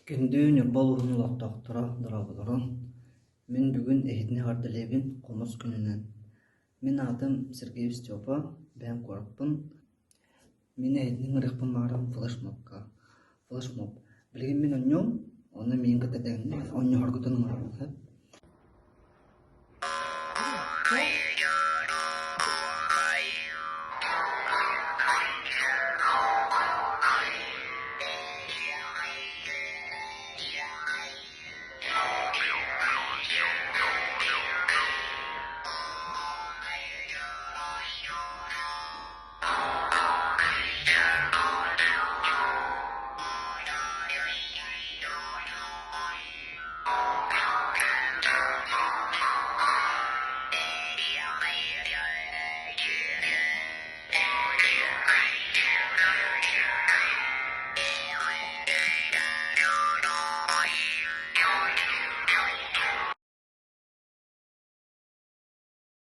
Күндү Ньурба улууһун олохтоохторо, дорооболоруҥ! Мин бүгүн эһигини эҕэрдэлиибин Хомус күнүнэн. Мин аатым Сергей Степа, бэйэм куораппын. Мин эһигини ыҥырыахпын баҕарабын флешмобка. Флешмоб. Билигин мин оонньуом, онно миигин кытта тэҥҥэ оонньоһоргутун ыҥырабын.